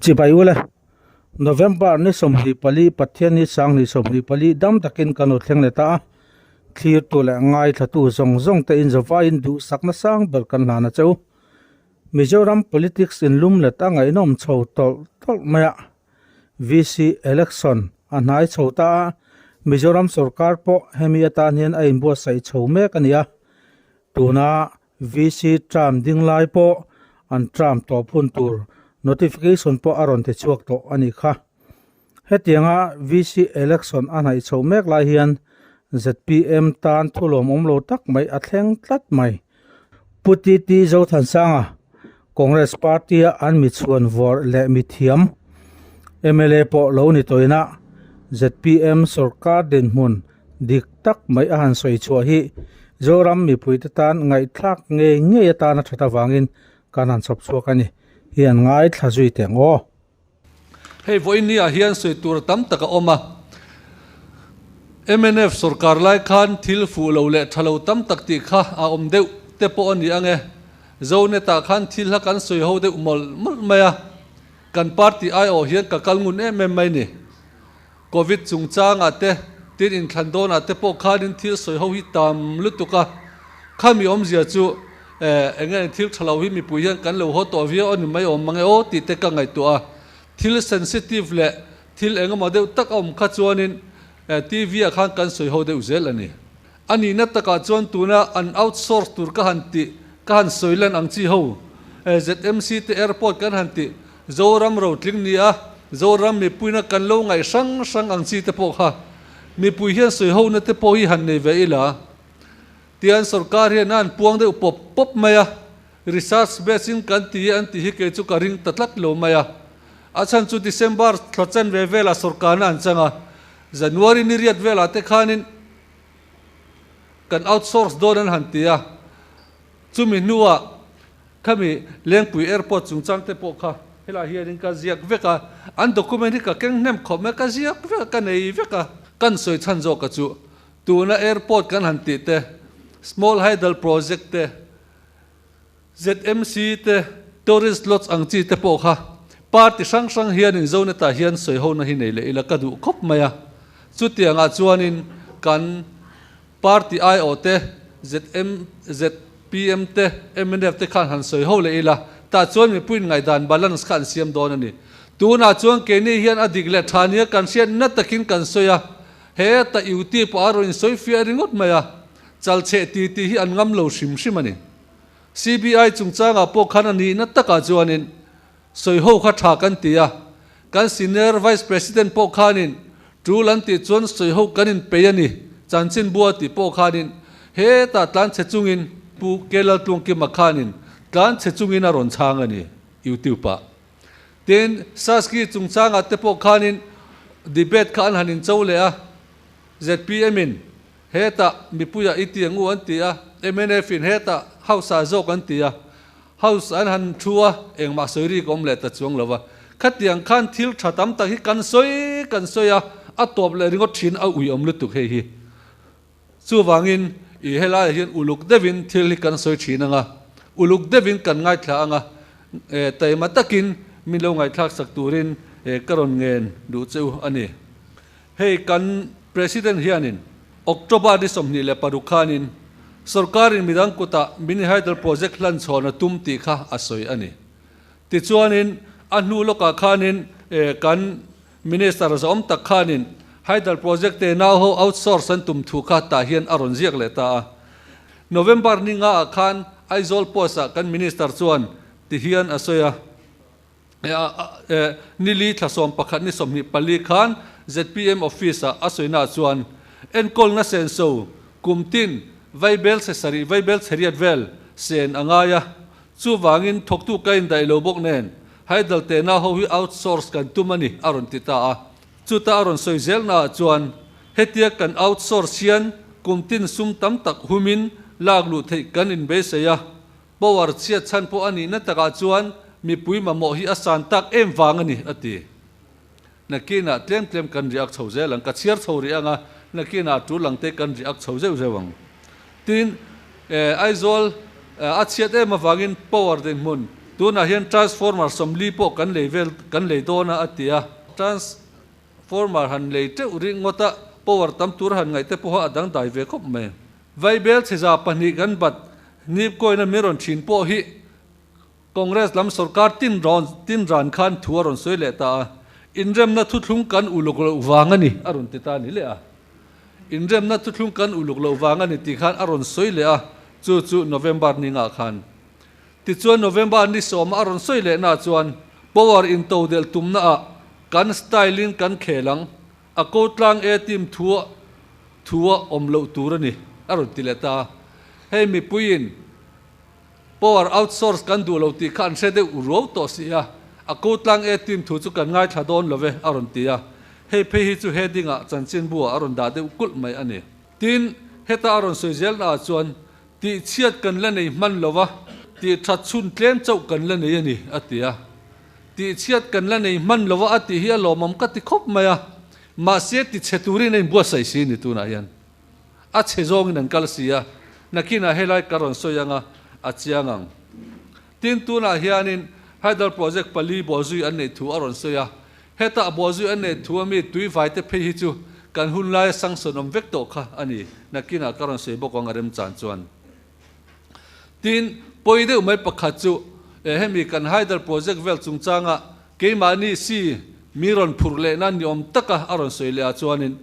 Chibai ule, November ni 24 Pathian ni sang ni 24 dam takin kan lo thleng leh ta a, thlirtu leh ngaithlatu zawng zawng te in zawvaiin duhsakna sang ber kan hlan a che u. Mizoram politics in lum let a ngaihnawm chho tawlh tawlh mai a, VC election a hnai chho ta a, Mizoram sorkar pawh hemi atan hian a inbuatsaih chho mek a ni a, tuna VC term ding lai pawh an term tawp hun tur notification pawh a rawn ti chhuak tawh a nih kha. Hetianga VC election a hnaih chhoh mek lai hian zpm tan thu lawmawm lo tak mai a thleng tlat mai. Pu TT Zothansanga, Congress party-a an michhuan vawrh leh mithiam mla pawh lo ni tawina zpm sorkar dinhmun dik tak mai a han sawi chhuah hi Zoram mipuite tan ngaihthlak ngei ngei atana that avangin kan han chhawp chhuak a ni hi an ngaithla zui teh ang aw. Hei vawiin ni ah hian sawi tur tam tak a awm a, mnf sorkar lai khan thil fuh lo leh tha lo tam tak tih kha a awm deuh te pawh a ni ang e. Zonet ah khan thil hla kan sawi ho deuh mawlh mawlh mai a, kan party aiawh hian ka kal ngun em em mai ni. Covid chungchangah te, tin inthlan dawnah te pawh khanin thil sawi ho hi tam lutuk a, khami awmzia chu eh eng nge thil tha lo hi mipui hian kan lo haw tawh viau a ni mai awm mang e aw tih te ka ngaihtuah a, thil sensitive leh thil eng emaw deuh tak a awm kha chuanin eh TV ah khan kan sawi ho deuh zel a ni. A nihna takah chuan tuna an outsource tur ka han tih ka han sawi lan ang chi ho eh ZMC te airport kan han tih Zoram rotling ni a, Zoram mipuina kan lo ngaih hrang hrang ang chi te pawh kha mipui hian sawi hona te pawh hi han nei ve ila tian sorkar hian a an puang deuh pawp pawp mai a, research base in kan ti an tih hi kei chu ka ring ta tlat lo mai a, a chhan chu December thla chen ve velah sorkarna an chang a, January ni riat velah te khanin kan outsource dawn an han ti a, chumi hnuah Khami Lengpui Airport chungchang te pawh kha helai hianin ka ziak vek a, an document hi ka keng hnem khawp mai, ka ziak vek a, ka nei vek a. Kan sawi chhan zawk a chu tuna airport kan han tih te, Small Hydel Project te, ZMC te, Tourist Lodge ang chi te pawh kha party hrang hrang hianin Zonetah hian sawi hona hi nei leh ila ka duh khawp mai a. Chutiangah chuanin kan Party aiawh te, ZM, zpm te, mnf te khan han sawi ho leh ila, tah chuan mipuiin ngaihdan balance kha an siam dawn a ni. Tunah chuan keini hian a dik leh tha nia kan hriat na takin kan sawi a, heta UT pawh a rawn insawi fiah ringawt mai a, chalcheh ti tih hi an ngam lo hrim hrim a ni. CBI chungchangah pawh khan a nihna takah chuanin sawi ho kha tha kan ti a, kan Senior Vice President pawh khanin tul an tih chuan sawi ho kan inpeih a ni, chanchinbua tih pawh khanin hetah tlan chhe chungin Pu Kelaltlungkima khanin tlan chhe chungin a rawn chhang a ni YouTube ah. Tin, Saski chungchangah te pawh khanin debate kha an han incho leh a, zpm in hetah mipuiah i ti ang u an ti a, mnf in hetah House ah zawk an ti a, House an han thu a, engmah sawi rik a awm leh ta chuang lo va. Khatiang khan thil tha tam tak hi kan sawi kan sawi a, a tawp leh ringawt thin a ui awm lutuk hei hi. Chuvangin i helaiah hian uluk deuhin thil hi kan sawi thin ang a, uluk deuhin kan ngaithla ang a, taima takin min lo ngaihthlak sak turin ka rawn ngen duh che u a ni. Hei kan President hianin October ni 26 khanin sorkarin midang kutah Mini Hydel Project hlan chhawn a tum tih kha a sawi a ni. Tichuanin a hnu lawkah khanin kan Minister zawm tak khanin Hydel Project te nau ho outsource an tum thu kha tah hian a rawn ziak leh ta a. November ni nga ah khan Aizawl Post ah kan Minister chuan ti hian a sawi a. Nili thla 11 ni 24 khan zpm office ah a sawina chuan enkawlna senso kum tin vaibel chhe sarih vaibel chhe riat vel sen a ngai a, chuvangin thawktu ka indaih lo bawk nen Hydel tehna ho hi outsource kan tum a ni a rawn ti ta a. Chuta a rawn sawi zelnaah chuan hetia kan outsource hian kum tin sum tam tak humin lak luh theih kan inbeisei a, Power chhiat chhan pawh a nihna takah chuan mipui mamawh hi a san tak em vang a ni, a ti. Nakinah tlem tlem kan riak chho zel ang, ka chhiar chho rih ang a, nakinah tul lang te kan riak chho zeuh zeuh ang. Tin, Aizawl a chhiat em avangin power dinhmun Tunah hian transformer 40 pawh kan lei vel kan lei dawn a a ti a. Transformer han lei teuh ringawt a, power tam tur han ngaih te pawha a dangdai ve khawp mai. Vaibel chhe 200 kan bat nip kawina min rawn thin pawh hi Congress lam sorkar tin rawn tin ran khan thu a rawn sawi leh ta a, inremna thuthlung kan uluk loh vang a ni a rawn ti ta ni leh a. Inremna thuthlung kan uluk loh vang a ni tih khan a rawn sawi leh a, chu chu November ni ngah khan. Tichuan November ni sawma a rawn sawi leh na chuan power into delh tumna ah kan style in kan khel ang, a ko tlang e team thua thua awm loh tur a ni a rawn ti leh ta a. Hei mipuiin Power outsource kan duh lo tih kha an hre deuh ruau tawh si a, a ko tlang e team thu chu kan ngaithla dawn lo ve a rawn ti a, hei phei hi chu heading ah chanchinbu ah a rawn dah deuh kulh mai a ni. Tin, heta a rawn sawi zelna ah chuan tih chhiat kan la nei hman lo va, tih that chhun tlem chauh kan la nei a ni a ti a. Tih chhiat kan la nei hman lo va a tih hi a lawmawm ka ti khawp mai a, mahse ti chhe turin a inbuatsaih si ni tunah hian. A chhe zawngin an kal si a, nakinah helai ka rawn sawi anga a chiang ang. Tin, tunah hianin Hydel Project pali bawhzui an neih thu a rawn sawi a, hetah bawhzui an neih thu ami tuivaite phei hi chu kan hun laia sanction awm vek tawh kha a ni, nakinah ka rawn sawi bawk ang a remchan chuan. Tin, pawi deuh mai pakhat chu hemi kan Hydel Project vel chungchanga keimahni si mi rawn phurh lehna ni awm taka a rawn sawi leh ah chuanin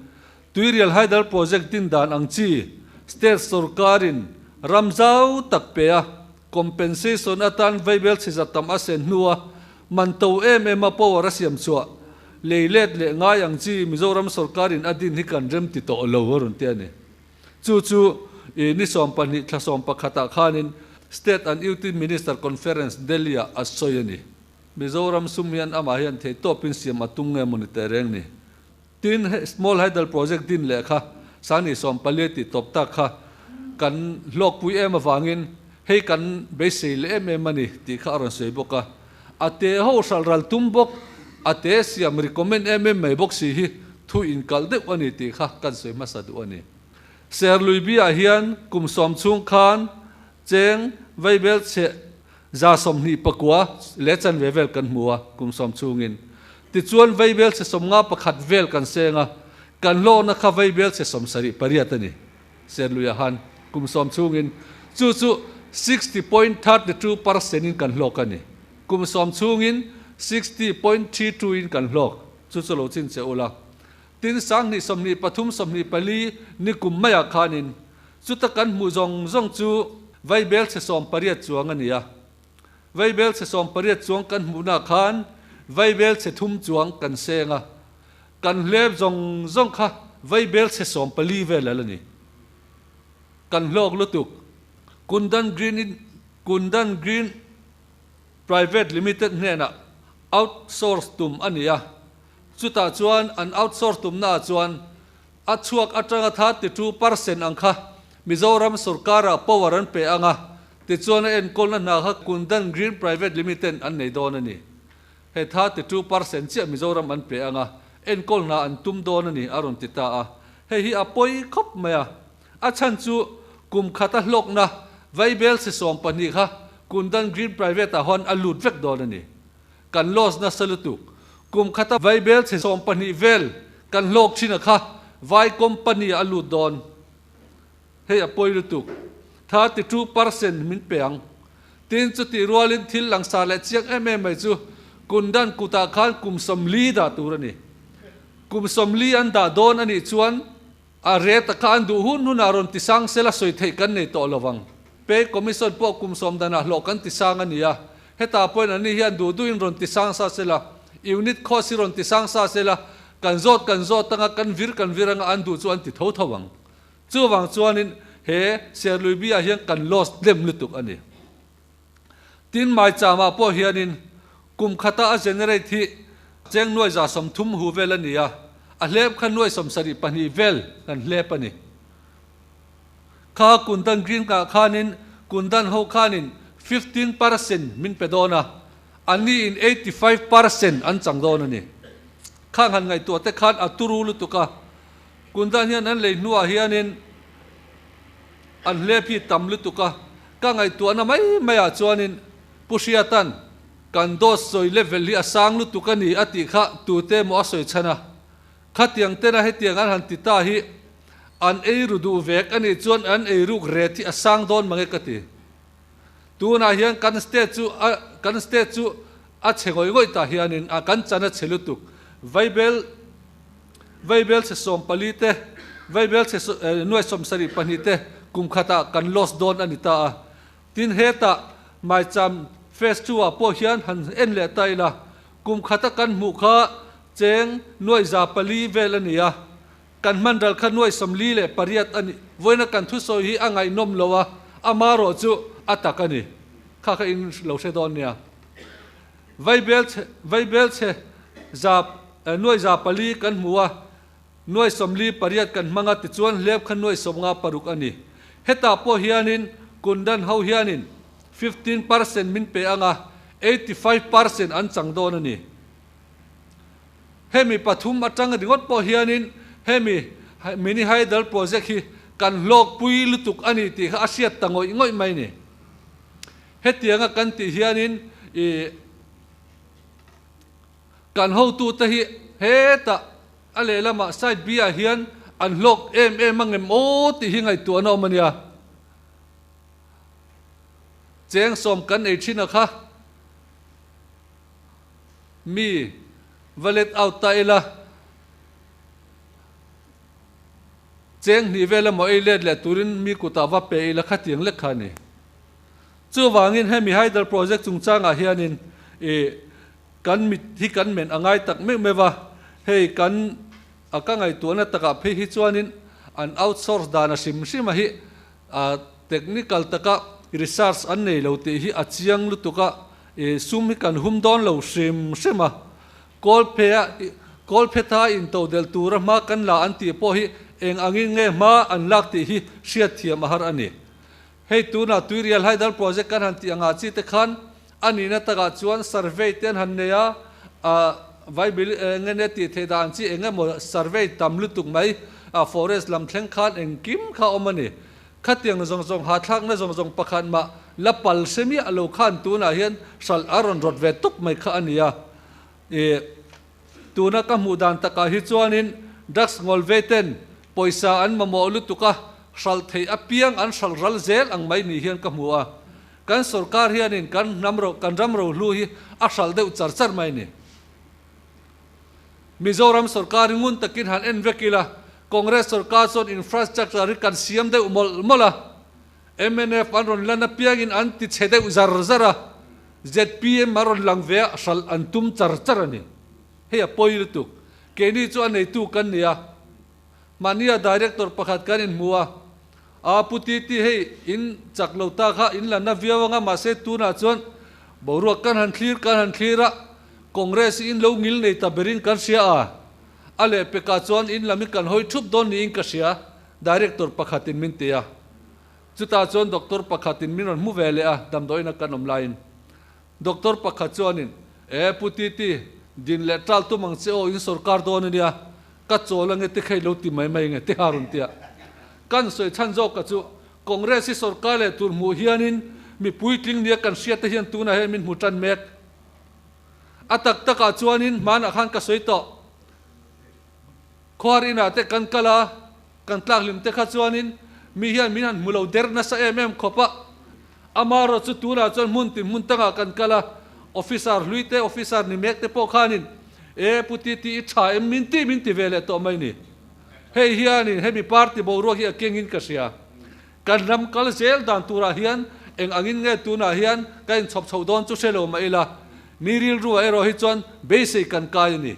Tuirial Hydel Project din dan ang chi state sorkarin ram zau tak pe a, compensation atan vaibel chhe za tam a sen hnua man to em em a power a siam chhuah lei let leh ngai ang chi Mizoram sorkarin a din hi kan rem ti tawh lo a rawn ti a ni. Chu chu i ni 12 thla 11 ah khanin State and UT Minister Conference Delhi ah a sawi a ni. Mizoram sum hian amah hian theihtawpin siam a tum nge maw ni teh reng ni. Tin, Small Hydel Project din leh kha Sangni 14 tih tawp tak kha kan hlawkpui em avangin hei kan beisei leh em em a ni tih kha a rawn sawi bawk a. A te ho hralh ral tum bawk, a te siam recommend em em mai bawk si hi thu inkalh deuh a ni tih kha kan sawi hmasa duh a ni. Serlui biah hian kum 10 chhung khan cheng vaibel chhe 129 leh chanve vel kan hmu a, kum 10 chhungin. Tichuan vaibel chhe 51 vel kan seng a, kan hlawhna kha vaibel chhe 78 a ni, Serluia han, kum 10 chhungin. Chu chu 60.32% in kan hlawk a ni. Kum 10 chhungin 60.32 in kan hlawk. Chu chu lo chin che ula. Tin, 2023 24 ni kum maiah khanin Chuta kan hmuh zawng zawng chu vaibel chhe 18 chuang a ni a. Vaibel chhe 18 chuang kan hmuhna khan vaibel chhe thum chuang kan seng a. Kan hlep zawng zawng kha vaibel chhe 14 vel a la ni. Kan hlawk lutuk. Kundan Green in Kundan Green Private Limited hnenah outsource tum a ni a. Chutah chuan an outsource tumnaah chuan A chhuak atanga 32% ang kha Mizoram sorkara power an pe ang a, tichuan a enkawlna hna kha Kundan Green Private Limited an nei dawn a ni. He 32% chiah Mizoram an pe ang a, enkawl hna an tum dawn a ni a rawn ti ta a. Hei hi a pawi khawp mai a. A chhan chu kum khata hlawkna vaibel chhe 12 kha Kundan Green Private ah hawn a lut vek dawn a ni. Kan loss nasa lutuk. Kum khata vaibel chhe 12 vel kan hlawk thin a kha vai company ah a lut dawn. Hei a pawi lutuk. 32% min pe ang. Tin chutih rualin thil langsar leh chiang em em mai chu Kundan kutah khan kum 40 dah tur a ni. Kum 40 an dah dawn a nih chuan a rate a kha an duh hun hunah rawn tisang sela sawi theih kan nei tawh lovang. Pay Commission pawh kum 10 danah hlawh kan tisang a ni a. Hetah pawhin anni hian duh duhin rawn ti sang sa sela, unit cost hi rawn ti sang sa sela, kan zawt kan zawt anga, kan vir kan vir anga an duh chu an ti tho tho ang. Chuvang chuanin he Serlui biah hian kan loss tlem lutuk a ni. Tin, Maichama pawh hianin kum khata a generate hi cheng nuai 130 hu vel a ni a, a hlep kha nuai 72 vel kan hlep a ni. Kha Kundan Green kah khanin Kundan ho khanin 15% min pe dawn a, anni in 85% an chang dawn a ni. Khang han ngaihtuah te khan a turu lutuk a, Kundan hian an lei hnuah hianin an hlep hi tam lutuk a, ka ngaihtuahna mai maiah chuanin. Pu Hriata'n kan dawt sawi level hi a sang lutuk a ni a tih kha tute emaw a sawi chhan a. Khatiang tena hetiang an han ti ta hi an ei ru duh vek a nih chuan an ei ruk ret hi a sang dawn mange ka ti. Tunah hian kan state chu a kan state chu a chhe ngawih ngawih tah hianin a kan chan a chhe lutuk. Vaibel Vaibel chhe 14 te Vaibel chhe nuai 72 te kum khatah kan loss dawn a ni ta a. Tin hetah Maicham phase two ah pawh hian han en leh ta ila kum khata kan hmuh kha cheng nuai 400 vel a ni a, kan hman ral kha nuai 48 a ni. Vawiina kan thusawi hi a ngaihnawm lo a, amarawh chu a tak a ni. Kha kha in lo hre dawn nia. Vaibel chhe Vaibel chhe za nuai 400 kan hmu a, Nuai 48 kan hmang a tichuan hlep kha nuai 56 a ni. Hetah pawh hianin Kundan ho hianin 15% min pe ang a, 85% an chang dawn a ni. Hemi pathum atang ringawt pawh hianin hemi Mini Hydel Project hi kan hlawkpui lutuk a ni tih kha a hriat ta ngawih ngawih mai ni. Hetianga kan tih hianin ih Kan hotute hi hetah a lehlamah side B ah hian an hlawk em em ang em aw tih hi ngaihtuahna awm a nia. Cheng sawm kan ei thin a kha mi va let out ta ila cheng hnih vel emaw ei let leh turin mi kutah va pe ila khatiang lek kha a ni. Chuvangin hemi hydel project chungchangah hianin ih kan mit hi kan men a ngai tak meuh meuh va, hei kan a ka ngaihtuahna takah phei hi chuanin an outsource dan a hrim hrim a hi a technical taka research an nei lo tih hi a chiang lutuk a, ih sum hi kan hum dawn lo hrim hrim a, Kawlphe-a Kawlphetha intodelh tura hma kan la an tih pawh hi eng angin nge hma an lak tih hi hriatthiam a har a ni. Hei tunah Tuirial Hydel Project kan han tih angah chi te khan a nihna takah chuan survey te an han nei a, ah Vaibel eng nge tih theih dan chi eng emaw survey tam lutuk mai ah forest lam thleng khan engkim kha awm a ni. Khatiang zawng zawng hahthlakna zawng zawng pakhat mah la pal hre miah lo khan tunah hian hralh a rawn rawt ve tawp mai kha a ni a. Ih. Tuna ka hmuh dan takah hi chuanin drugs ngawl ve ten pawisa an mamawh lutuk a, hralh theih apiang an hralh ral zel ang mai ni hian ka hmu a. Kan sorkar hianin kan hnam ro kan ram rohlu hi a hralh deuh char char mai ni. Mizoram sorkar hi ngun takin han en vek ila, Congress sorkar chuan infrastructure hi kan siam deuh mawlh mawlh a, Mnf an rawn lan apiangin an ti chhe deuh zar zar a, zpm a rawn lang ve a, hralh an tum char char a ni. Hei a pawi lutuk. Keini chu a neitu kan ni a, mahnia director pakhat kan inhmu a, Aa Pu Titi hei in chak lo ta kha in la na viau anga mahse tunah chuan boruak kan han thlir kan han thlir a, Congress hi in lo ngil nei ta berin kan hria a, a lehpekah chuan in lam hi kan hawi thup dawn niin ka hria. Director pakhatin min ti a, chutah chuan doctor pakhatin min rawn hmu ve leh a, damdawiina kan awm laiin. Doctor pakhat chuanin, E Pu Titi, din leh tal tum ang che aw, in sorkar dawn a nia, ka chawl ange ti khei lo ti mai mai nge ti ha rawn ti a. Kan sawi chhan zawka chu Congress hi sorkar leh tur hmuh hianin mi puitling nia kan hriat te hian tunah hian min hmu tan mek. A tak takah chuanin hmanah khan ka sawi tawh. Khuar inah te kan kal a, kan tlak hlim te kha chuanin mi hian min han hmu lo der nasa em em khawp a. Amaherawh chu tunah chuan hmun tin hmun tangah kan kal a, officer hlui te, officer ni mek te pawh khanin E Pu Titi i tha em min ti min ti ve leh tawh mai ni. Hei hianin hemi party boruak hi a kengin ka hria. Kan ram kal zel dan turah hian eng angin nge tunah hian ka inchhawp chhoh dawn chu hre lo mah ila, mi rilruah erawh hi chuan beisei kan kai a ni.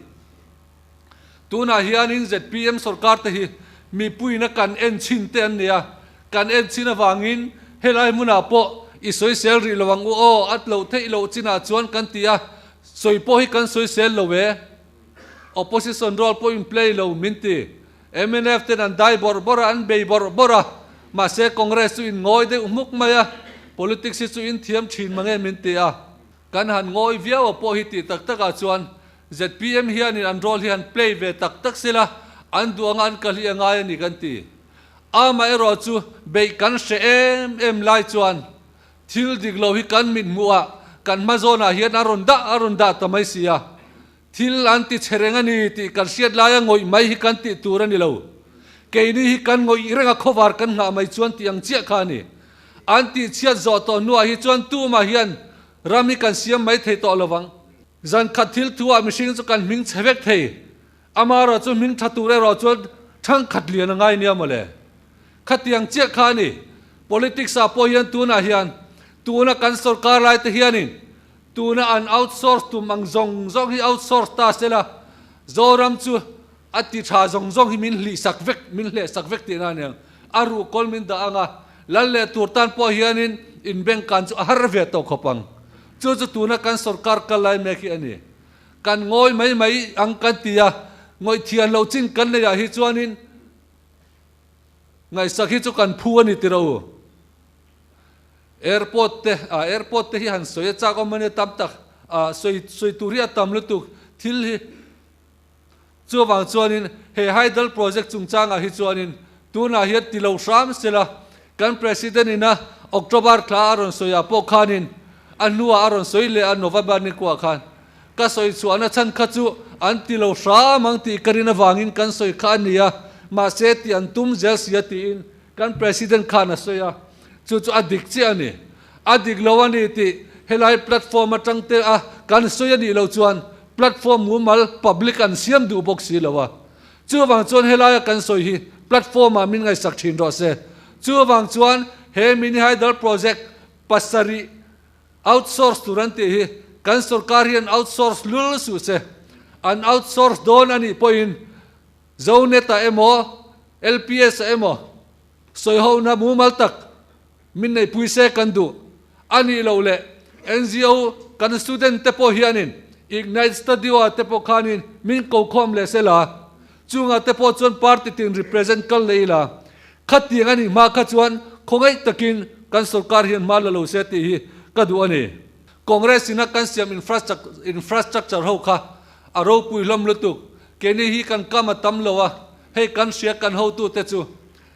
Tunah hianin zpm sorkar te hi mipuiin a kan en chhin te an ni a, kan en chhin avangin helai hmunah pawh i sawisel rih lo ang u aw, at loh theih loh chinah chuan kan ti a, sawi pawh hi kan sawisel lo e, opposition role pawh in play lo min ti. Mnf ten an dai bawrh bawrh a, an bei bawrh bawrh a, mahse Congress chu in ngawi deuh hmuk mai a, politics hi chu in thiam thin mange min ti a. Kan han ngawi viau a pawh hi tih tak takah chuan zpm hianin an role hi han play ve tak tak sela an duh anga an kalhi a ngai a ni kan ti. Amaherawh chu beih kan hre em em lai chuan thil dik lo hi kan mit hmuh ah kan hma zawnah hian a rawn dah a rawn dah ta mai si a. Thil an ti che reng a ni tih kan hriat laia ngawih mai hi kan tih tur a ni lo. Keini hi kan ngawih reng a khawvar kan nghah mai chuan tih ang chiah kha a ni. An tih chhiat zawh tawh hnuah hi chuan tumah hian ram hi kan siam mai thei tawh lo vang. Zan khat thil thu ah mihring chu kan hming chhe vek thei. Amaherawh chu hming tha tur erawh chuan thangkhat lian a ngai nia mawle. Khatiang chiah kha a ni. Politics ah pawh hian tunah hian tuna kan sorkar lai te hianin tuna an outsource tum ang zawng zawng hi outsource ta sela Zoram chu a ti tha zawng zawng hi min hlih sak vek min hleh sak vek tihna a niang. A ruhkawl min dah ang a, lal leh tur tan pawh hianin inbengkan chu a har ve tawh khawp ang. Chu chu tuna kan sorkar kal lai mek hi a ni. Kan ngawi mai mai ang kan ti a, ngawih thian loh chin kan neih ah hi chuanin ngaihsak hi chu kan phu a ni tiro. Airport te, ah airport te hi han sawi a chak awm a nia tam tak, ah sawi sawi tur hi a tam lutuk thil hi. Chuvang chuanin he hydel project chungchangah hi chuanin tunah hian ti lo hram sela, kan President ina October thla a rawn sawi ah pawh khanin a hnuah a rawn sawi leh a November ni kuah khan ka sawi chhuahna chhan kha chu an ti lo hram ang tih ka rin avangin kan sawi kha a ni a, mahse tih an tum zel sia tiin kan President khan a sawi a, chu chu a dik chiah a ni. A dik lo a ni tih helai platform atang te a kan sawi a nih loh chuan platform mumal public an siam duh bawk si lo a. Chuvang chuan helaia kan sawi hi platform ah min ngaihsak thin rawh se. Chuvang chuan he mini hydel project pasarih outsource tur an tih hi kan sorkar hian outsource lul suh se. An outsource dawn a nih pawhin Zonet ah emaw LPS ah emaw sawihona mumal tak Min neihpui se kan duh a nih loh leh NGO kan student te pawh hianin Ignite Studio ah te pawh khanin min ko khawm leh se la, chungah te pawh chuan party tin represent kal leh ila, khatiang a nih hma kha chuan khawngaih takin kan sorkar hian hma la lo se tih hi ka duh a ni. Congress ina kan siam infrastructure ho kha a ropui hlawm lutuk, keini hi kan kam a tam lo a, hei kan hria kan hotute chu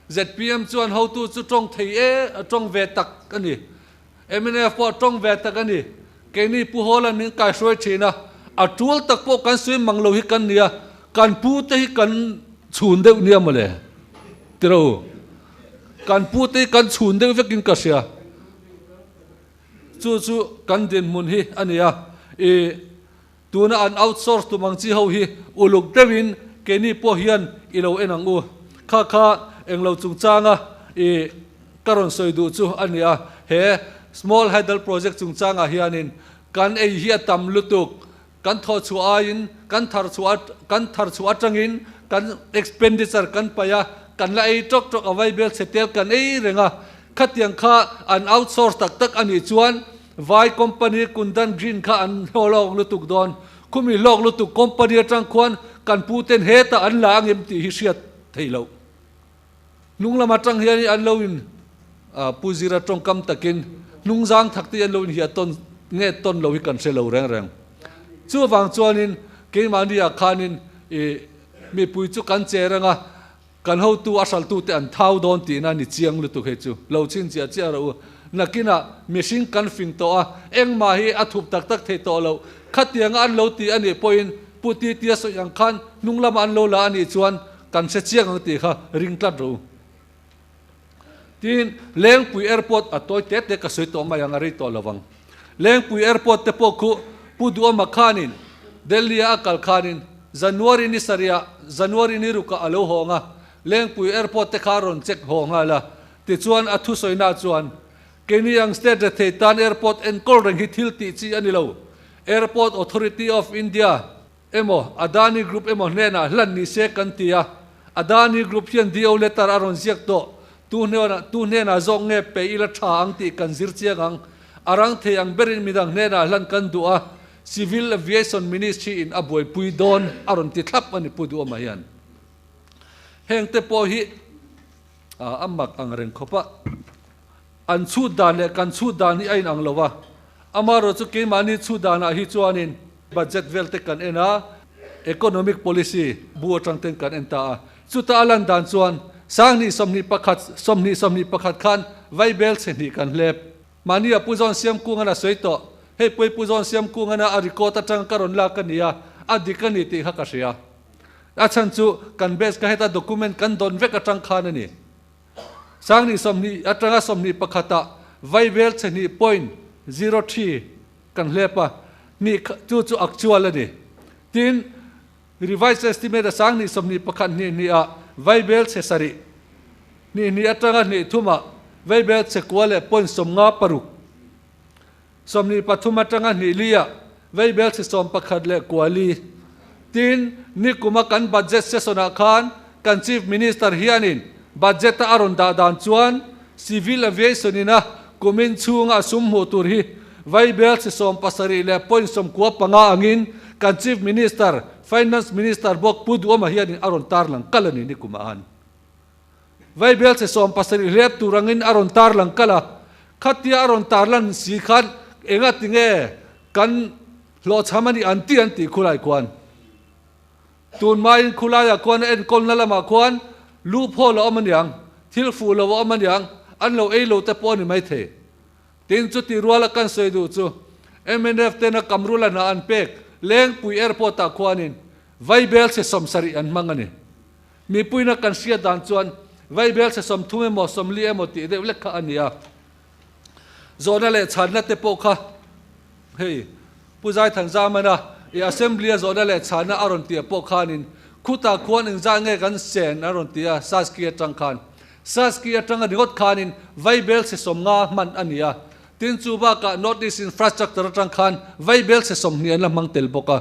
Zpm chuan hotu chu tawng thei e, a tawng ve tak a ni. Mnf pawh a tawng ve tak a ni. Keini Pu Hawla'n min kaihruai thin a, a tul tak pawh kan sawi mang lo hi kan nia, kan pu te hi kan chhun deuh nia mawle. Tiro, kan pu te hi kan chhun deuh vekin ka hria. Chu chu kan dinhmun hi a ni a, i. Tuna an outsource tum ang chi ho hi uluk deuhin keini pawh hian i lo en ang u. Kha kha englo chungchanga i ka rawn sawi duh chu a ni a, he Small Hydel Project chungchangah hianin kan ei hi a tam lutuk, kan thawh chhuah aiin kan thar chhuah kan thar chhuah atangin kan expenditure kan paih a, kan la ei tawk tawk a vaibel chhe tel kan ei reng a, khatiang kha an outsource tak tak a nih chuan Vai company Kundan Green kha an hlawlawk lutuk dawn. Khumi hlawk lutuk company atang khuan kan pu ten hetah an la angem tih hi hriat theih loh. Hnung lam atang hian an lo in Pu Zira tawngkam takin hnung zang thak te hi an lo inhiah tawn nge tawn lo hi kan hre lo reng reng. Chuvang chuanin keimahni ah khanin i mipui chu kan che reng a, Kan hotu a hraltute an thau dawn tihna ni chiang lutuk hei chu lo chhin chiah chiah rawh u. Nakinah mihring kan fing tawh a, engmah hi a thup tak tak thei tawh loh. Khatianga an lo ti a nih pawhin Pu Titia sawi ang khan hnung lama an lo la a nih chuan kan hre chiang ang tih kha ring tlat rawh u. Tin, Lengpui Airport a tawi te te ka sawi tawh mai ang a rei tawh lo vang. Lengpui Airport te pawh khu Pu Duhawma khanin Delhi a a kal khanin January ni sarih ah January ni rukah a lo hawng a, Lengpui Airport te kha a rawn check haw nghal a. Tichuan a thusawinak chuan, Keini ang state rethei tan airport enkawl reng hi thil tih chi a ni lo. Airport Authority of India, Emaw, Adani Group emaw hnenah hlan ni se kan ti a, Adani Group hian DO letter a rawn ziak tawh, tu hnenah tu hnenah zawk nge pe ila tha ang tih kan zir chiang ang. A rang thei ang berin midang hnenah hlan kan duh a, Civil Aviation Ministry in a buaipui dawn a rawn ti thlap a ni Pu Duhawma hian. Heng te pawh hi a mak ang reng khawp a, an chhut dan leh kan chhut dan hi a inang lo a, amaherawh chu keimahni chhut danah hi chuanin, Budget vel te kan en a, economic policy bu atang ten kan en ta a. Chuta a lan dan chuan Sanghnih 21, 20 21 khan Vaibel chhe hnih kan hlep. Mahni a Pu Zawn Siamkungan a sawi tawh. Hei Puipu zawn siam kung ana a record atang ka rawn lak a ni a, a dik a ni tih kha ka hria. A chhan chu kan base kha heta document kan dawn vek atang khan a ni. Sangni 20 atanga 21 ah Vaibel chhe hnih point 03 kan hlep a, hnih chu chu actual a ni. Tin, revised estimate a 2021 hnih hnih ah Vaibel chhe sarih hnih hnih atanga hnih thum ah Vaibel chhe kua leh point 56. 23 atanga hnih li ah Vaibel chhe 11 leh kua li. Tin, nikuma kan budget session ah khan kan Chief Minister hianin budget a a rawn dah dan chuan Civil Aviation in a kumin chhunga a sum hmuh tur hi Vaibel chhe 70 leh point 95 angin kan Chief Minister, Finance Minister bawk Pu Duhawma hianin a rawn tarlang kal a ni nikuma an. Vaibel chhe 70 hlep tur angin a rawn tarlang kal a, khatia a rawn tarlan si khan enga tinge kan hlawhchham a nih an ti an tih khulai khuan. Tun maiin khulaiah khuan a enkawlna lamah khuan lu phawl a awm aniang, thil fuh lo a awm aniang, an lo ei lo te pawh a ni maithei. Tin, chuti ruala kan sawi duh chu mnf tena Kamrula hna an pek Lengpui Airport ah khuanin Vaibel chhe 70 an hmang a ni. Mipuina kan hriat dan chuan Vaibel chhe 30 emaw 40 emaw tih deuh lek kha a ni a. Zawhna leh chhanna te pawh kha hei Pu Zaithan Zamana i Assembly a zawhna leh chhanna a rawn tih pawh khanin khutah khuan engzah nge kan sen a rawn ti a Saski atang khan. Saski atanga ringawt khanin Vaibel chhe 50 hman a ni a. Tin chu bakah North East Infrastructure atang khan Vaibel chhe 20 an la hmang tel bawk a.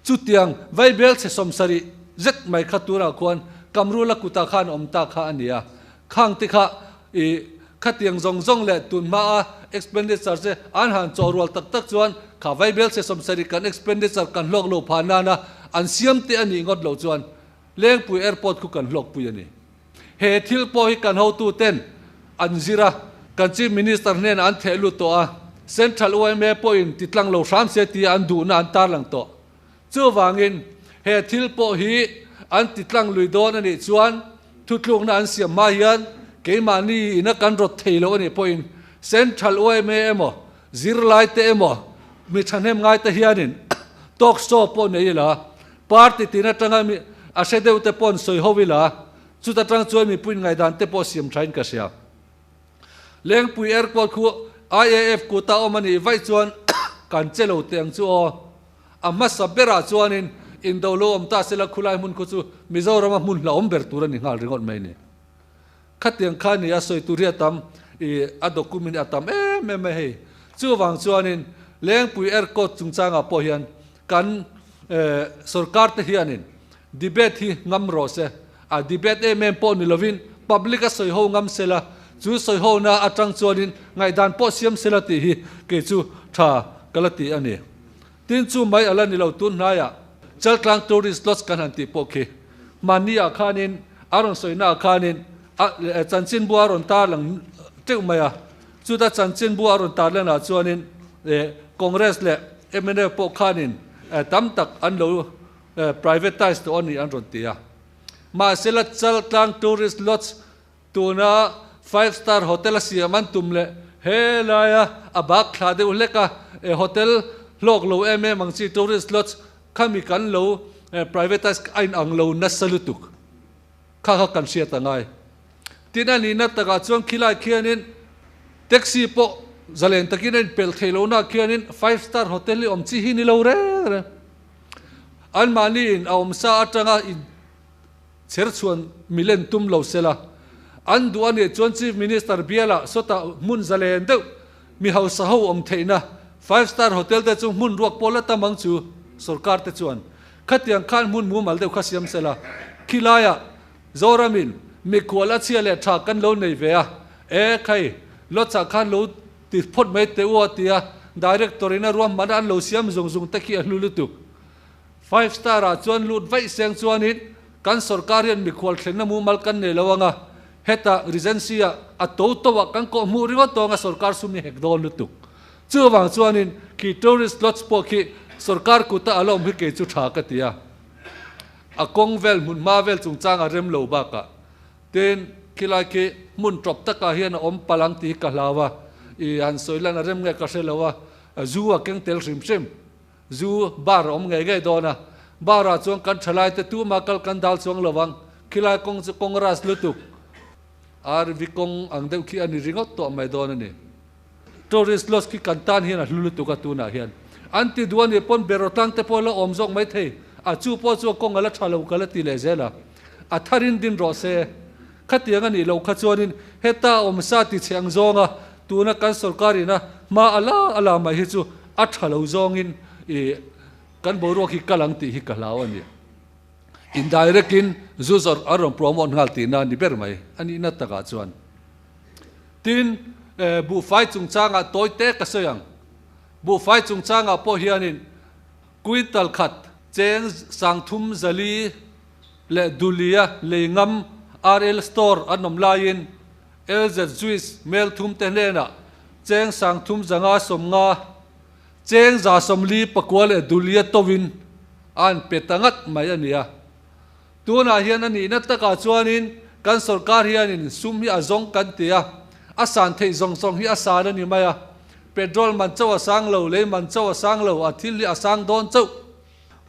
Chutiang Vaibel chhe 70 zet mai kha turah khuan Kamrula kutah khan awm ta kha a ni a. Khang te kha i khatiang zawng zawng leh tun hmaa expenditure che an han chawh rual tak tak chuan kha Vaibel chhe 70 kan expenditure kan hlawk lo phah nana an siam te a nih ngawt loh chuan Lengpui Airport khu kan hlawkpui a ni. He thil pawh hi kan hotu ten an zir a, kan Chief Minister hnenah an theh lut tawh a, Central yma pawhin ti tlang lo hram se tia an duhna an tarlang tawh. Chuvangin he thil pawh hi an ti tlang lui dawn a nih chuan thutlukna an siam hma hian keimahni ina kan rawt thei lo a nih pawhin Central yma emaw zirlai te emaw mi thahnem ngai te hianin talk show pawh nei ila party tin atanga mi a hre deuh te pawh an sawi ho ila chuta tang chuan mipui ngaihdan te pawh siam thain ka hria. Lengpui Airport khu IAF kuta awm a nih vaih chuan kan che lo teh ang chu aw. A hmasa berah chuanin indo lo awm ta sela khulai hmun khu chu Mizorama hmun hlauhawm ber tur a ni nghal ringawt mai a ni. Khatiang kha ni a sawi tur hi a tam i a document hi a tam em em mai hei. Chuvang chuanin Lengpui Airport chungchangah pawh hian kan sorkar te hianin debate hi ngam rawh se. A debate em em pawh ni lovin public a sawi ho ngam sela, chu sawi ho na atang chuanin ngaihdan pawh siam sela tih hi kei chu tha ka la ti a ni. Tin chu mai ala ni lo tun hnaiah Chaltlang Tourist Lodge kan han tih pawh khi mahni ah khanin a rawn sawi na ah khanin a chanchinbu a rawn tarlang teuh mai a, chuta chanchinbu a rawn tarlan ah chuanin Congress leh mnf pawh khanin tam tak an lo privatize tawh a ni an rawn ti a. Mahsela Chaltlang Tourist Lodge tuna five star hotel a siam an tum leh helaia a bak thla deuh hlek a, hotel hlawk lo em em ang chi tourist lodge khami kan lo privatize a inang lo nasa lutuk kha kha kan hriat a ngai. Tin a nihna takah chuan khilai khianin taxi pawh zalen takin a inpelh theih lohna khianin five star hotel hi awm chi hi ni lo reng reng. Anmahni in a awmsa atanga in chherchhuan milen tum lo sela, an duh a nih chuan Chief Minister bialah sawtah hmun zalen deuh mi hausa ho awm theihna five star hotel te chu hmun ruak pawh la tam ang chu sorkar te chuan khatiang khan hmun mumal deuh kha siam sela, khilaiah Zoramin mikhual a chhia leh tha kan lo nei ve a, e khai lawchah khan lo ti phawt mai teh u a ti a, Director in a ruahman a an lo siam zung zung te khi a hlu lutuk. Five star ah chuan lut vaih seng chuanin kan sorkar hian mikhual thlenna mumal kan nei lo anga, hetah Regency ah a to to ah kan kawh hmuh ringawt tawng a sorkar sum hi hek dawn lutuk. Chuvang chuanin khi tourist lodge pawh khi sorkar kuta a la awm hi kei chu tha ka ti a. A kawng vel hmun hma vel chungchang a rem lo bakah tin khilai khi hmun tawp takah hian a awm palh ang tih hi ka hlau a, i han sawi lan a rem nge ka hre lo a. Zu a keng tel hrim hrim. Zu bar a awm ngei ngei dawn a, bar ah chuan kan thalai te tuma kal kan dal chuang lo ang, khilai kawng chu kawng ras lutuk RV kawng ang deuh khi a ni ringawt tawh mai dawn a ni. Tourist lodge khi kan tan hian a hlu lutuk a tunah hian an ti duh a nih pawn beraw tlang te pawh la awm zawk mai thei a, chu pawh chu a kawng a la tha lo ka la ti leh zel a, a tharin din rawh se. Khatiang a nih loh kha chuanin heta awm sa ti chhe ang zawnga tuna kan sorkar ina hma a la a la mai hi chu a tha lo zawngin ih kan boruak hi kal ang tih hi ka hlau a ni. Indirect in zu zawrh an rawn promote nghal tihna a ni ber mai a nihna takah chuan. Tin, buhfai chungchangah tawi te ka sawi ang. Buhfai chungchangah pawh hianin quintal khat cheng sangthum zali leh Dulia lei ngam RL Store an awm laiin LZ Juice Melthum te hnenah cheng sangthum zanga sawmnga, cheng za sawmli pakua leh Dulia tawin a an pe ta ngat mai a ni a. Tunah hian a nihna takah chuanin kan sorkar hianin sum hi a zawng kan ti a, a san theih zawng zawng hi a san a ni mai a. Petrol man chauh a sang lo, lei man chauh a sang lo, a thil hi a sang dawn chauh.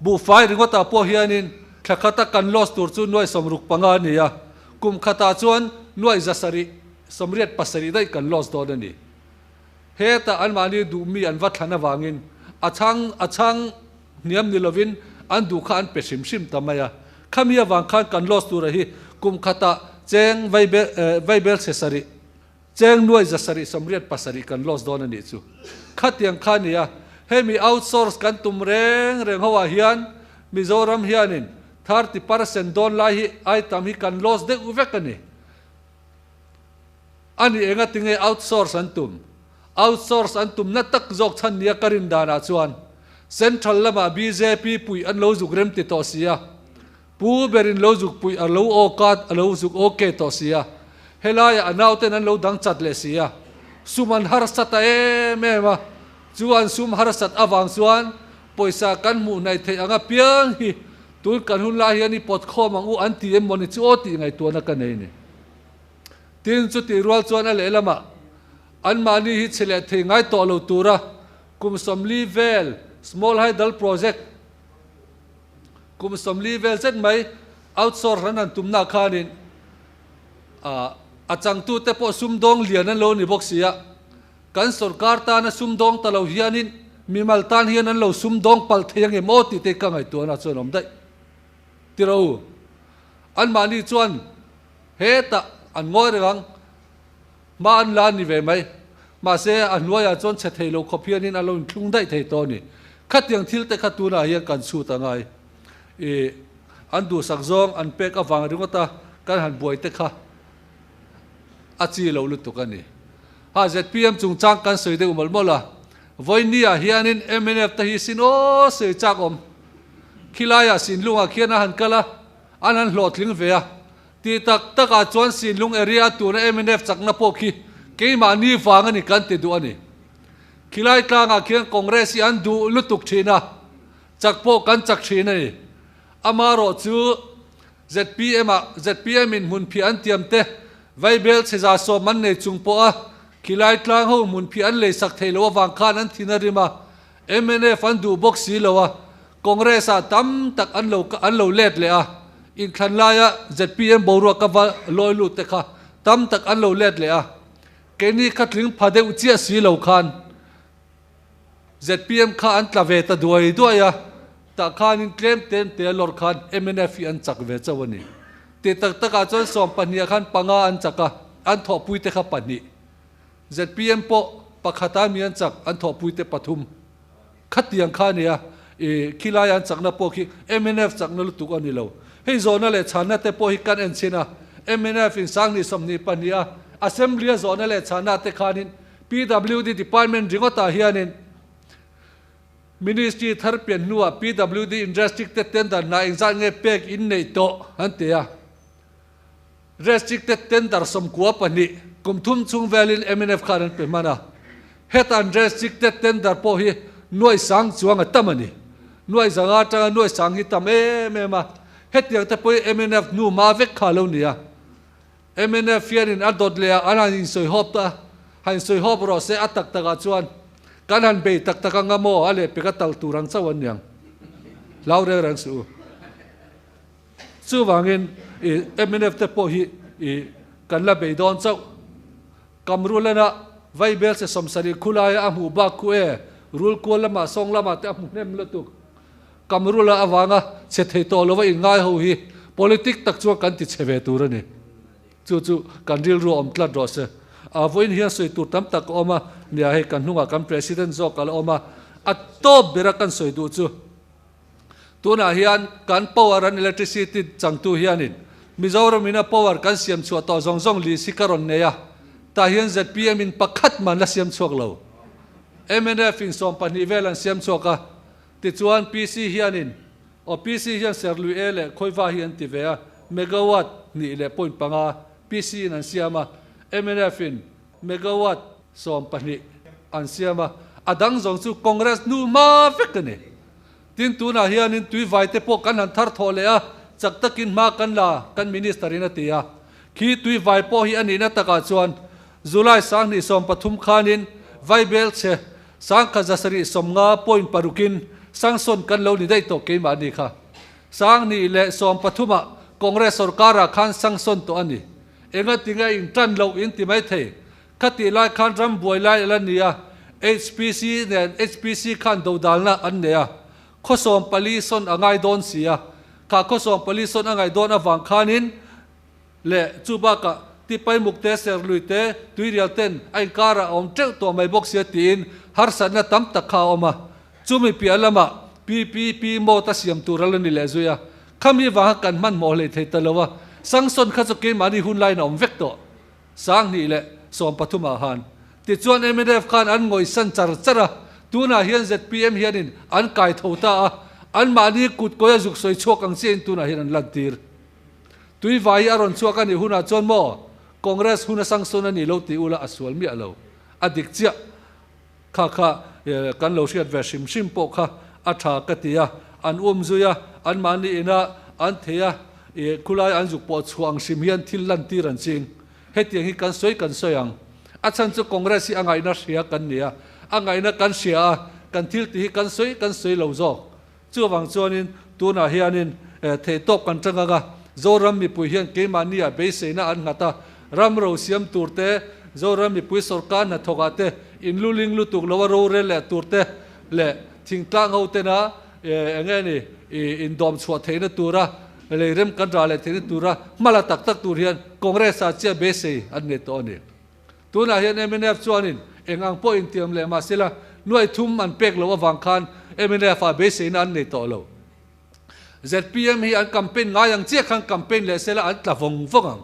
Buhfai ringawtah pawh hianin thla khata kan loss tur chu nuai 65 a ni a, kum khatah chuan nuai 787 daih kan loss dawn a ni. Hetah anmahni duhmi an va thlan avangin a chhang a chhang hniam ni lovin an duh kha an pe hrim hrim ta mai a. Khami avang khan kan loss tura hi kum khatah cheng vaibel chhe sarih, Cheng nuai 787 kan loss dawn a nih chu. Khatiang kha a ni a, hemi outsource kan tum reng reng ho ah hian Mizoram hianin 30% dawn lai hi item hi kan loss deuh vek a ni. A ni enga tinge outsource an tum? Outsource an tum na tak zawk chhan nia ka rin danah chuan Central lamah bjp puih an lo zuk rem ti tawh si a. Pu berin lo zuk puih a lo awk a, a lo zuk ok tawh si a. Helaiah a nauten an lo dang chat leh si a. Sum an harsat ta em em a, chu an sum harsat avang chuan pawisa kan hmuh hnaih theih ang apiang hi tun kan hun lai hian i pawt khawm ang u an ti em mawni chu aw tih ngaihtuahna ka nei ni. Tin, chutih rual chuan a lehlamah anmahni hi chhe leh thei ngai tawh lo tura kum 40 vel Small Hydel Project, Kum 40 vel zet mai outsource an han tumna khanin a changtute pawh sumdawng lian an lo ni bawk si a, kan sorkar tana sumdawng ta lo hianin mimal tan hian an lo sumdawng palh thei angem aw tih te ka ngaihtuahna chuan awm daih tiro u. Anmahni chuan hetah an ngawi reng ang, hma an la ni ve mai. Mahse, a hnuaiah chuan chhe thei lo khawp hianin a lo inthlung daih thei tawh a ni. Khatiang thil te kha tunah hian kan chhut a ngai. Ih, an duhsak zawng an pek avang ringawt a kan han buai te kha a chi lo lutuk a ni. Ha, zpm chungchang kan sawi deuh mawlh mawlh a, vawinia hianin mnf te hi sin aw sawi chak awm. Khilaiah Sinlungah khian a han kal a, an han hlawhtling ve a. Tih tak takah chuan Sinlung area tuna mnf chakna pawh khi keimahni vang a ni kan ti duh a ni. Khilai tlangah khian Congress hi an duh lutuk thin a, chak pawh kan chak thin a ni. Amaherawh chu zpm ah zpm in hmunphiah an tiam te Vaibel chheza sawm an nei chung pawh a khilai tlang ho hmunphiah an leisak theih loh avang khan an thin a rim a, mnf an duh bawk si lo a, Congress ah tam tak an lo an lo let leh a, inthlan laia zpm boruak ka va lawi lut te kha tam tak an lo let leh a, keini kha tling pha deuh chiah si lo khan zpm kha an tla ve ta duai duai a, tah khanin tlem tem te a lawr khan mnf hi an chak ve chauh a ni. Tih tak takah chuan 12 ah khan panga an chak a, an thawhpui te kha pahnih. Zpm pawh pakhata mi an chak, an thawhpui te pathum. Khatiang kha a nia, i khilai an chakna pawh khi mnf chakna lutuk a ni lo. Hei zawhna leh chhanna te pawh hi kan en chhin a, mnf in 2022 a Assembly a zawhna leh chhanna te khanin PWD Department ringawtah hianin Ministry thar pian hnuah PWD in restricted tender hna engzat nge pek in neih tawh an ti a. Restricted tender 92 kum thum chhung velin mnf khan an pe hman a, heta an restricted tender pawh hi nuai sang chuang a tam a ni. Nuai zanga atanga nuai sang hi tam em em a, hetiang te pawhin mnf hnu hma vek kha a lo ni a. Mnf hianin a dawt leh a, an han insawi hawp ta, han insawi hawp rawh se a tak takah chuan. Kan han bei tak tak anga maw a lehpek a tal tur ang chauh an niang. Hlau reng reng suh u. Chuvangin i mnf te pawh hi i kan la bei dawn chauh. Kamrulena Vaibel che 70 khulaia a hmuh bak khu e, Rulkual lamah sawng lamah te a hmu hnem lutuk. Kamrula avanga che thei tawh lova inngai ho hi politic tak chuan kan ti che ve tur a ni. Chu chu kan rilru a awm tlat rawh se. A vawiin hian sawi tur tam tak a awm a, nia hei kan hnungah kan President zawk a la awm a, a tawp bera kan sawi duh chu tunah hian kan power an electricity changtu hianin Mizoram in a power kan siam chhuah tawh zawng zawng list hi ka rawn nei a, tah hian zpm in pakhat man la siam chhuak lo. Mnf in 12 vel an siam chhuak a, tichuan PC hianin Aw PC hian Serlui E leh Khawiva hi an ti ve a, megawatt hnih leh point panga PC in an siam a, mnf in megawatt 12 an siam a, a dang zawng chu Congress hnu hma vek a ni. Tin tunah hianin tuivai te pawh kan han thar thawh leh a, chak takin hma kan la kan Minister in a ti a. Khi tuivai pawh hi a nihna takah chuan July 2013 khanin Vaibel chhe 1750 point parukin sanction kan lo ni daih tawh keimahni kha. 2013 ah Congress sorkarah khan sanction tawh a ni. Enga tinge in tan loh in ti mai thei. Khatih lai khan ram buai lai a la ni a, HPC nen HPC khan dodalna an nei a. Khaw 14 sawn a ngai dawn si a. Kha khaw 14 sawn a ngaih dawn avang khanin, Leh chu bakah Tipaimuk te, Serlui te, Tuirial ten a inkarah a awm teuh tawh mai bawk sia tiin harsatna tam tak kha a awm a. Chumi piah lamah PPP mode a siam tur a la ni leh zui a. Khami vanga kan hmanhmawh hlei thei ta lo a, Sangsawn kha chu keimahni hun laiin a awm vek tawh. 2013 ah han. Tichuan mnf khan an ngawihsan char char a, tunah hian zpm hianin an kai tho ta a, anmahni kut kawi a zuk sawi chhuak ang chiahin tunah hian an lantir. Tuivai hi a rawn chhuak a nih hunah chuan maw Congress hun a sangsawn a nih lo tih ula a sual miah lo. A dik chiah. Kha kha kan lo hriat ve hrim hrim pawh kha a tha ka ti a. An um zui a, anmahni ina an thei a, khulai an zuk pawh chhuah ang hrim hian thil lantir an ching. Hetiang hi kan sawi kan sawi ang. A chhan chu Congress hi a ngaihna hria kan ni a, a ngaihna kan hria a, kan thil tih hi kan sawi kan sawi lo zawk. Chuvang chuanin tunah hianin theihtawp kan tang ang a, Zoram mipui hian keimahnia beiseina an nghat a, ram ro siam tur te, Zoram mipui sawrkar hnathawkah te inluling lutuk loa rorel leh tur te leh thingtlang ho tena eng nge ni indawm chhuah theihna tura lei rem kan rah leh theihna tura hmala tak tak tur hian Congress-ah chiah beisei an nei tawh a ni. Tunah hian mnf chuanin eng ang pawh intiam leh mah sela nuai thum an pek loh avang khan mnf ah beiseina an nei tawh lo. Zpm hi an campaign ngai ang chiah khan campaign leh sela an tla vawng vawng ang.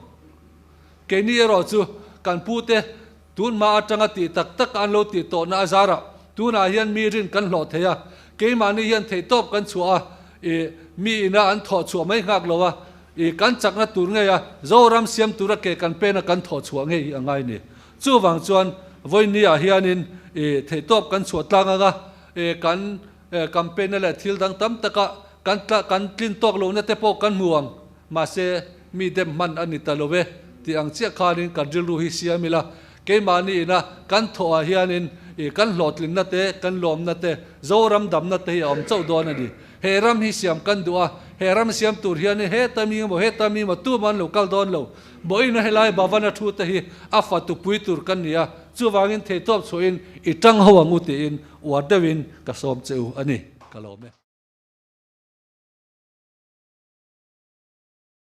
Keini erawh chu kan pute tun hma atanga tih tak tak an lo tih tawhna a zarah tunah hian mi rin kan hlawh thei a, keimahni hian theihtawp kan chhuah a, ih mi ina an thawh chhuah mai nghak lo a, I kan chakna tur ngei a, Zoram siam tura ke kan pena kan thawh chhuah ngei hi a ngai ni. Chuvang chuan vawinia hianin i theihtawp kan chhuah tlang anga i kan campaign-na leh thil dang tam taka kan tla kan tlin tawk lohna te pawh kan hmu ang. Mahse, mi dem hman a ni ta lo e tih ang chiah khanin kan rilru hi siam ila, keimahni ina kan thawhah hianin i kan hlawhtlinna te, kan lawmna te, Zoram damna te hi a awm chauh dawn a ni. He ram hi siam kan duh a, he ram siam tur hianin heta mi emaw heta mi emaw tumah an lo kal dawn lo. Bawiina helai Bhavana thu te hi a fatu pui tur kan ni a, chuvangin theihtawp chhuahin i tang ho ang u tiin uar deuhin ka sawm che u a ni. Ka lawm e.